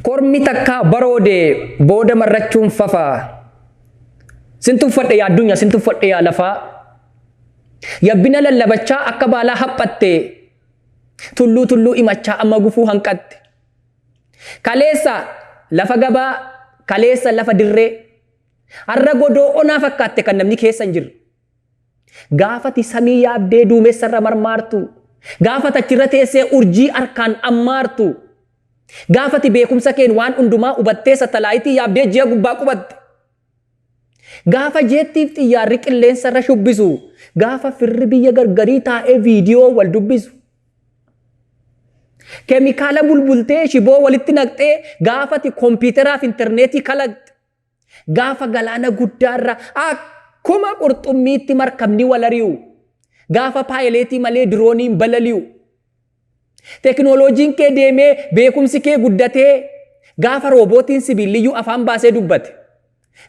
Kormi takkaa baroode booda marrachuun fafa. Sin tuffadhe yaa addunyaa, sin tuffadhe yaa lafaa. Yabbina lallabachaa akka baalaa haphatte. Tulluu tulluu imachaa amma gufuu hanqatte. Kaleessa lafa gabaa, kaleessa lafa dirree. Har'a godoo onaa fakkaatte kan namni keessa hin jirre. Gaafati samii yaabdee duumessarra marmaartu. Gaafati achirra teessee urjii harkaan ammaartu. Gaafati beekumsa keen waan hundumaa hubattee satalaayitii yaabdee ji'a gubbaa qubatte. Gaafa jeettiif xiyyaarri qilleensarra shubbisu. Gaafa firri biyya gargarii taa'ee viidiyoo wal dubbisu. Keemikaala bulbultee shiboo walitti naqxee gaafati kompiiteraaf intarneetii kalaqxe. Gaafa galaana guddaarra akkuma qurxummiitti markabni wal ari'u. Gaafa paayileetii malee dirooniin balali'u. Teknooloojiin kee deemee beekumsi kee guddatee gaafa roobootiin sibiilliyyuu afaan baasee dubbate.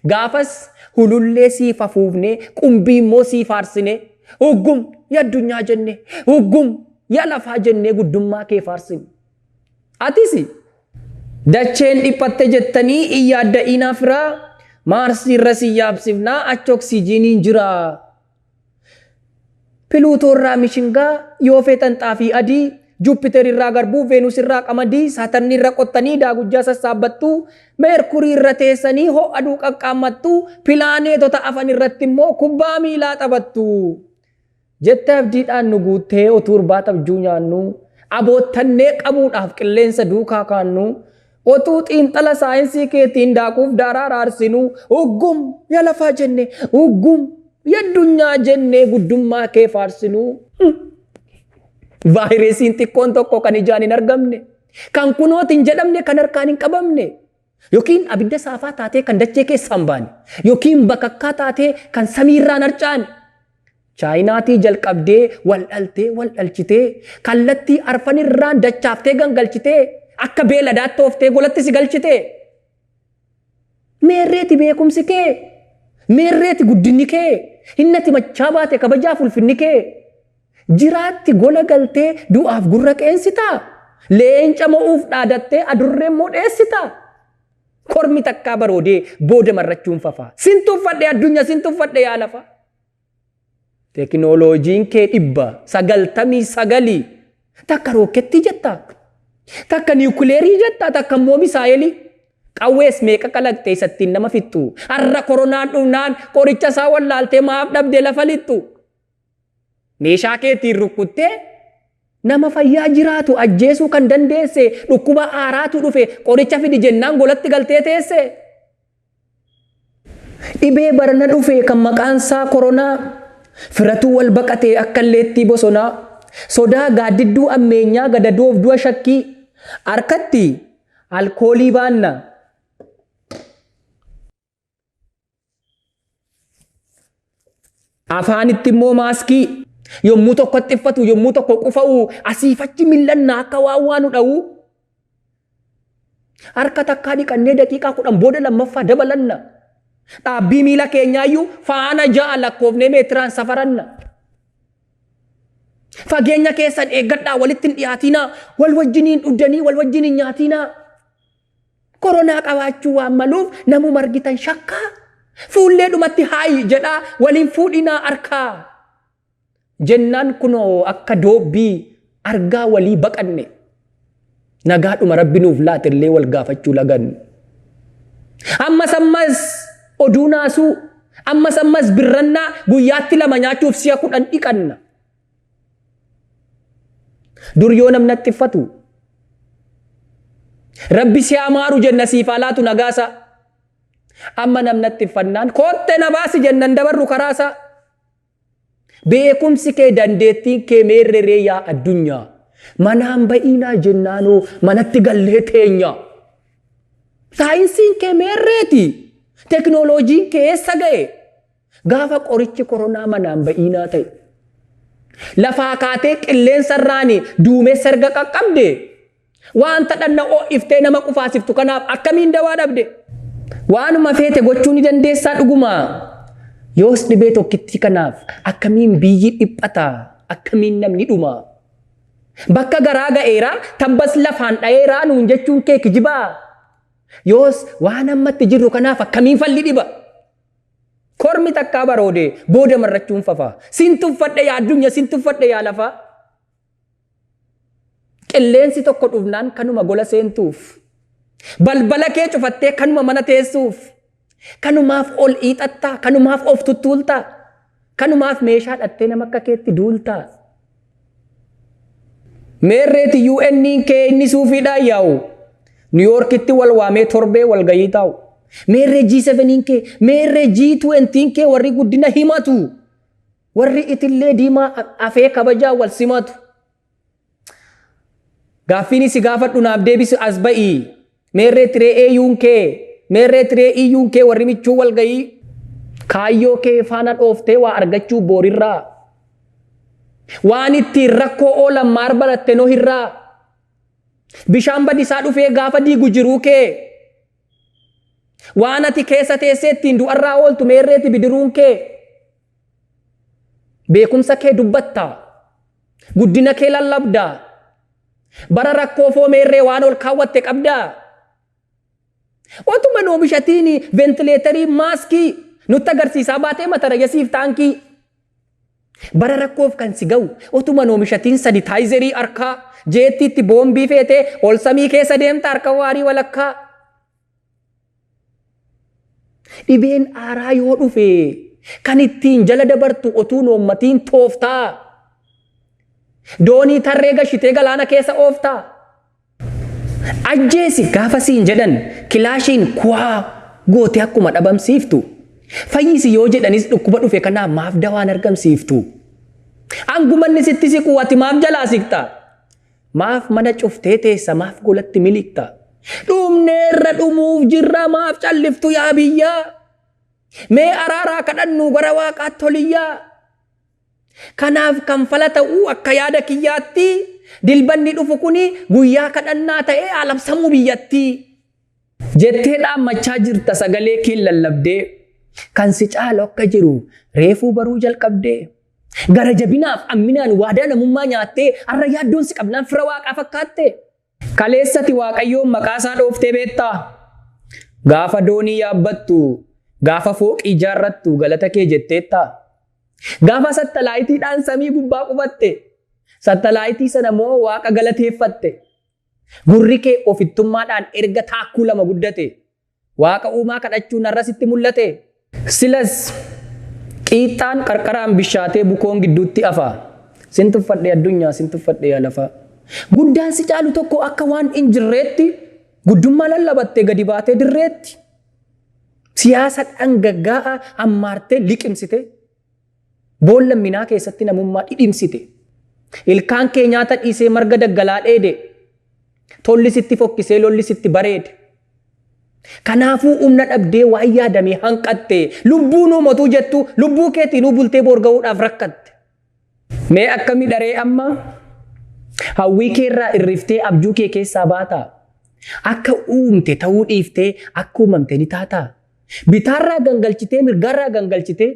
Gaafas hulullee siif afuufnee qumbii immoo siif faarsinee uggum ya addunyaa jennee uggum ya lafaa jennee guddummaa kee faarsine. Atis dacheen dhiphatte jettanii hin yaadda'inaa firaa Maarsii irra si yaabsifnaa achi oksijiiniin jira. Piluutoo irraa mishingaa yoo feetan xaafii adii Juupiter irraa garbuu Veenus irraa qamadii Saatarni irra qottanii daagujjaa sassaabbattu Meerkurii irra teessanii ho'a aduu qaqqaammattu pilaaneetota afan irratti immoo kubbaa miilaa taphattu. Jette abdiidhaan nu guuttee utuu irbaata abjuu nyaannu aboottannee qabuudhaaf qilleensa duukaa kaannu otuu xiinxala saayinsii keetiin daakuuf daaraa raarsinu uggum ya lafaa jenne uggum ya addunyaa jennee guddummaa kee faarsinu. Vaayiresiin xiqqoon tokko kan ijaan hin argamne kan kunooti hin jedhamne kan harkaan hin qabamne yookiin abidda saafaa taatee kan dachee keessaa hin baane yookiin bakakkaa taatee kan samiirraan harcaane Chaayinaatii jalqabdee wal dhaltee wal dhalchitee kallattii arfanirraan dachaaftee gangalchitee akka beeladaatti ooftee golatti si galchitee. Meerreeti beekumsi kee? Meerreeti guddinni kee? Hinnati machaa baate kabajaaf ulfinni kee? Jiraatti gola galtee du'aaf gurra qeensitaa? Leenca mo'uuf dhaadattee adurree immoo dheessitaa? Kormi takkaa baroodee booda marrachuun fafaa. Sin tuffadhe addunyaa sin tuffadhe yaa lafa. Teknooloojiin kee 99 takka rookettii jetta, takka niwukileerii jetta, takka immoo misaayelii. Qawwees meeqa kalaqxe isa ittiin nama fixxu. Har'a koronaan dhufnaan qoricha isaa wallaaltee maaf dhabde lafa lixxu. Meeshaa keetiin rukkuttee nama fayyaa jiraatu ajjeesuu kan dandeesse dhukkuba haaraatu dhufe qoricha fidi jennaan golatti galtee teesse. Dhibee barana dhufe kan maqaan isaa koronaa firatuu wal baqatee akka illeettii bosonaa sodaa gaaddidduu ammeenyaa gadadoof du'a shakkii harkatti alkoolii baanna. Afaanitti immoo maaskii yommuu tokko xiffatu yommuu tokko qufa'u asiif achi mil'annaa akka waan waa nu dha'u. Harka takkaa dhiqannee daqiiqaa 10 booda lammaffaa dabalanna. Dhaabbii miila keenyaayyuu faana 6 lakkoofnee meetiraan safaranna. Fageenya keessan eeggadhaa walitti hin dhiyaatinaa wal wajjiniin dhugdanii wal wajjiniin nyaatinaa. Koronaa qabaachuu waan maluuf namuma argitan shakkaa. Fuullee dhumatti haayi jedhaa waliin fuudhinaa harkaa. Jennaan kunoo akka doobbii argaa walii baqanne. Nagaadhuma rabbi nuuf laate illee wal gaafachuu laganne. Ammas ammas oduu naasuu ammas ammas birrannaa guyyaatti lama nyaachuuf si'a 10 dhiqanna. Dur yoo namni haxxiffatu Rabbi si haa maaru jenna siif haa laatu nagaasaa. Amma namni haxxiffannaan kootte na baasi jenna hin dabarru karaasaa. Beekumsi kee dandeettiin kee meerre ree yaa addunyaa. Manaan ba'iinaa jennaanoo manatti gallee teenya. Saayinsiin kee meerreeti? Teknooloojiin kee eessa ga'e? Gaafa qorichi koronaa manaan ba'iinaa ta'e. Lafaa kaatee qilleensa irraani duumessa erga qaqqabde wanta dhanna ho'iftee nama qufaasiftu kanaaf akkamiin dawaa dhabde? Waanuma feete gochuu ni dandeessaa dhuguma. Yoos dhibee tokkittii kanaaf akkamiin biyyi dhiphata? Akkamiin namni dhuma? Bakka garaa ga'eera, tabbas lafaan dha'eera nuun jechuun kee kijibaa? Yoos waan ammatti jirru kanaaf akkamiin falli dhiba? Kormi takkaa baroode booda marrachuun fafa. Sin tuffadhe yaa addunyaa, sin tuffadhe yaa lafaa. Qilleensi tokko dhufnaan kanuma gola seentuuf. Balbala kee cufattee kanuma mana teessuuf. Kanumaaf ol hiixattaa, kanumaaf of tuttuultaa, kanumaaf meeshaa dhattee nama akka keetti duultaa. Meerreeti UN kee inni suufiidhaan yaa'u. New Yorkitti wal waamee torbee wal gayii taa'u. Meerree G7 kee, meerree G20 kee warri guddina himatu. Warri itillee diimaa afee kabajaa wal simatu. Gaaffiin si gaafadhu naaf deebisi as ba'ii. Meerree tiree AU'n kee, meerree tiree EU'n kee warri michuu wal gayii. Kaayyoo kee faana dhooftee waa argachuu boorirraa. Waan ittiin rakkoo oolan maar baratte nohirraa. Bishaan badisaa dhufee gaafa diigu jiruu kee. Waan ati keessa teessee ittiin du'arraa ooltu meerreeti bidiruun kee. Beekumsa kee dubbatta. Guddina kee lallabda. Bara rakkoo foo meerree waan ol kaawwatte qabdaa. Otuma oomishatiin ventileetarii maaskii nutti agarsiisaa baatee mata rayyasiif taankii. Bara rakkoof kan si ga'u otuma oomishatiin sanitaayizerii harkaa jeettiitti boombii feetee ol samii keessa deemta harka waarii walakkaa. Dhibeen aaraa yoo dhufe kan ittiin jala dabartu otuu noommatiin tooftaa. Doonii tarree gashitee galaana keessa ooftaa. Ajjeesi gaafa siin jedhan kilaashiin kuwaa gootee akkuma dhabamsiiftu. Fayyisi yoo jedhanis dhukkuba dhufe kanaaf maaf dawaan argamsiiftu. Angumanni sitti siqu ati maaf jalaa siqta? Maaf mana cuftee teessa maaf golatti miliqta? Dhumneerra dhumuuf jirra maaf calliftu yaa biyyaa? Mee araaraa kadhannu gara waaqaatti toliyyaa? Kanaaf kan fala ta'uu akka yaada kiyyaatti dilbanni dhufu kuni guyyaa kadhannaa ta'ee alabsamuu biyyattii. Jettee dhaammachaa jirta sagalee kee lallabdee kan si caalu akka jiru reefuu baruu jalqabdee. Gara jabinaaf amminaan waadaa namummaa nyaattee har'a yaaddoon si qabnaan fira waaqaa fakkaatte. Kaleessati waaqayyoon maqaa isaa dhooftee beektaa? Gaafa doonii yaabbattu, gaafa fooqii ijaarrattu galata kee jetteettaa? Gaafa sattalaayitiidhaan samii gubbaa qubatte, sattalaayitii sana moo waaqa galateeffatte? Gurri kee ofittummaadhaan erga taakkuu lama guddate, waaqa uumaa kadhachuun har'a sitti mul'ate? Silas qiixxaan qarqaraan bishaatee bukoon gidduutti afa. Sin tuffadhe addunyaa, sin tuffadhe yaa lafaa. Guddaan si caalu tokko akka waan hin jirreetti guddummaa lallabattee gadi baatee dirreetti. Siyaasa dhangaggaa'aa hammaartee liqimsite. Boolla minaa keessatti namummaa dhidhimsite. Ilkaan kee nyaata dhiisee marga daggalaa dheede. Tolli sitti fokkisee lolli sitti bareede. Kanaafuu humna dhabdee waan yaadamee hanqatte lubbuu nuu motuu jettu lubbuu keetiin bultee boorga'uudhaaf rakkatte. Mee akkami dharee amma hawwii keerraa irriftee abjuu kee keessaa baataa? Akka uumte ta'uu dhiiftee akka uumamte ni taataa? Bitaarraa gangalchitee mirgaarraa gangalchitee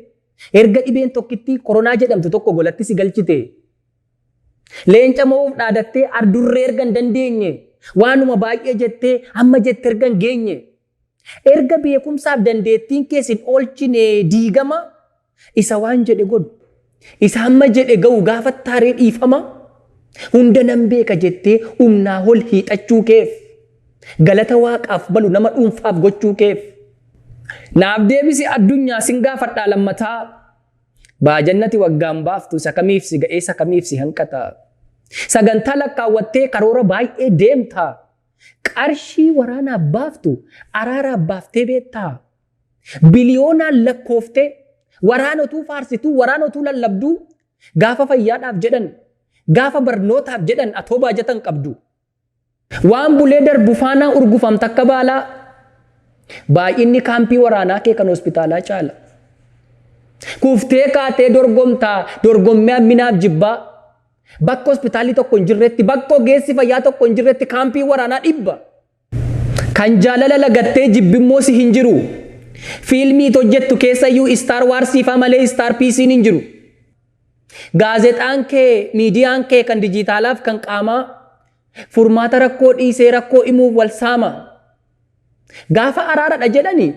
erga dhibeen tokkittii koronaa jedhamtu tokko golatti si galchite. Leenca mo'uuf dhaadattee ardurree erga hin dandeenye waanuma baay'ee jettee amma jette erga hin geenye. Erga beekumsaaf dandeettiin keessin oolchine diigama isa waan jedhe godhu. Isa amma jedhe ga'u gaafa taaree dhiifama. Hunda nan beeka jettee humnaa ol hiixachuu keef. Galata waaqaaf malu nama dhuunfaaf gochuu keef. Naaf deebisi addunyaa sin gaafadhaa lammataa. Baajannati waggaan baaftu isa kamiif si ga'ee isa kamiif si hanqata. Sagantaa lakkaawwattee karoora baay'ee deemta. Qarshii waraanaaf baaftu araaraaf baaftee beektaa. Biliyoonaan lakkooftee waraana utuu faarsituu waraana utuu lallabduu gaafa fayyaadhaaf jedhan gaafa barnootaaf jedhan atoo baajatan qabdu. Waan bulee darbu faanaa urgufamta akka baalaa. Baay'inni kaampii waraanaa kee kan hospitaalaa caala. Kuftee kaatee dorgomtaa dorgommii hamminaaf jibbaa. Bakka hospitaalli tokko hin jirretti bakka ogeessi fayyaa tokko hin jirretti kaampii waraanaa dhibba. Kan jaalala lagattee jibbimmoo si hin jiru. Fiilmii hojjettu keessayyuu Star Wars faa malee Star PC'n hin jiru. Gaazexaan kee, miidiyaan kee kan dijitaalaaf kan qaamaa furmaata rakkoo dhiisee rakkoo himuuf wal saama. Gaafa araaradha jedhani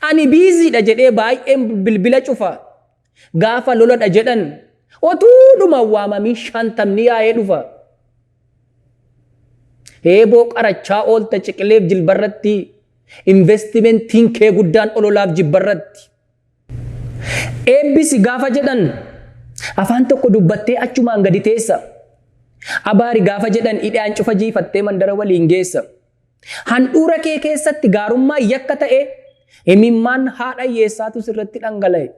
ani busy dha jedhee baay'een bilbila cufa. Gaafa loladha jedhan otuudhuma waamamii 50ni yaa'ee dhufa. Heeboo qarachaa oolta ciqileef jilbarratti, investimentiin kee guddaan ololaaf jibbarratti. Eebbisi gaafa jedhan afaan tokko dubbattee achumaan gadi teessa. Abaari gaafa jedhan hidhaan cufa jiifattee mandara waliin geessa. Handhuura kee keessatti gaarummaa yakka ta'e, himimmaan haadha hiyyeessaatu sirratti dhangala'e.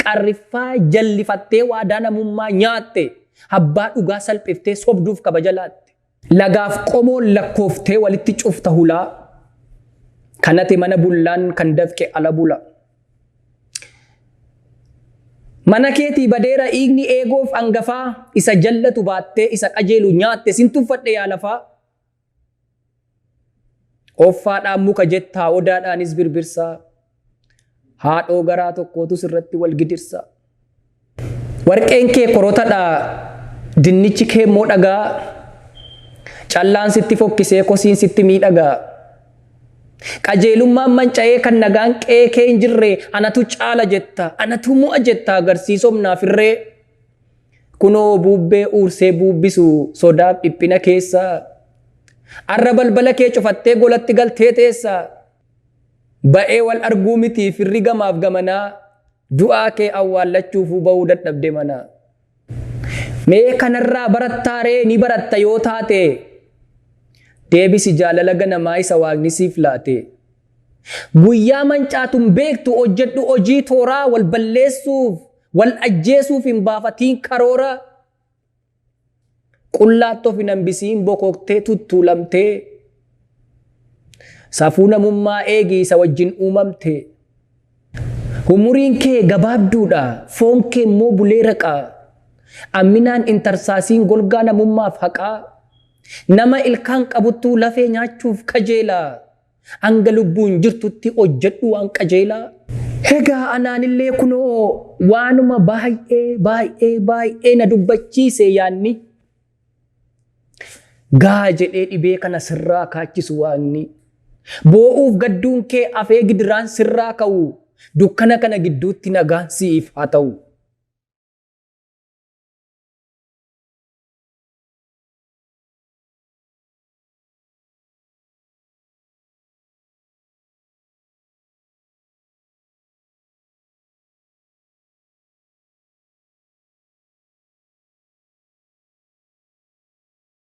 Qarriffaa jallifattee waadaa namummaa nyaatte, abbaa dhugaa salphiftee sobduuf kabaja laatte. Lagaaf qomoon lakkooftee walitti cufta hulaa. Kanate mana bullaan kan dafqe ala bula. Mana keetii badeera dhiigni eegoof hangafaa, isa jallatu baattee isa qajeelu nyaatte, sin tuffadhe yaa lafaa. Offaadhaan muka jettaa, odaadhaanis birbirsaa. Haadhoo garaa tokkootu sirratti wal gidirsa. Warqeen kee korotadha, dinnichi kee immoo dhagaa. Callaan sitti fokkisee kosiin sitti miidhagaa. Qajeelummaan manca'ee kan nagaan qe'ee kee hin jirre, anatu caala jetta, anatu mo'a jetta, agarsiisomnaaf irree. Kunoo bubbee uursee buubbisu sodaaf dhiphina keessa. Arra balbala kee cufattee golatti galtee teessa. Ba'ee wal arguu miti firri gamaaf gamanaa, du'aa kee awwaallachuufuu ba'uu dadhabde mana. Mee kanarraa barattaaree? Ni baratta yoo taate, deebisi jaalala ganamaa isa Waaqni siif laate. Guyyaa mancaatun beektu hojjedhu hojii tooraa, wal balleessuuf wal ajjeesuuf hin baafatiin karoora. Qullaatti of hin hambisiin bokoktee tuttuulamtee. Safuu namummaa eegi isa wajjin uumamte. Umuriin kee gabaabduudha, foon kee immoo bulee raqa. Amminaan hin tarsaasiin golgaa namummaaf haqaa. Nama ilkaan qabuttuu lafee nyaachuuf kajeela. Hanga lubbuun jirtutti hojjedhu waan qajeelaa. Egaa anaanillee kunoo waanuma baay'ee baay'ee baay'ee na dubbachiise yaanni. Gaa jedhee dhibee kana sirraa kaachisu Waaqni. Boo'uuf gadduun kee afee gidiraan sirraa ka'u. Dukkana kana gidduutti nagaan siif haa ta'u.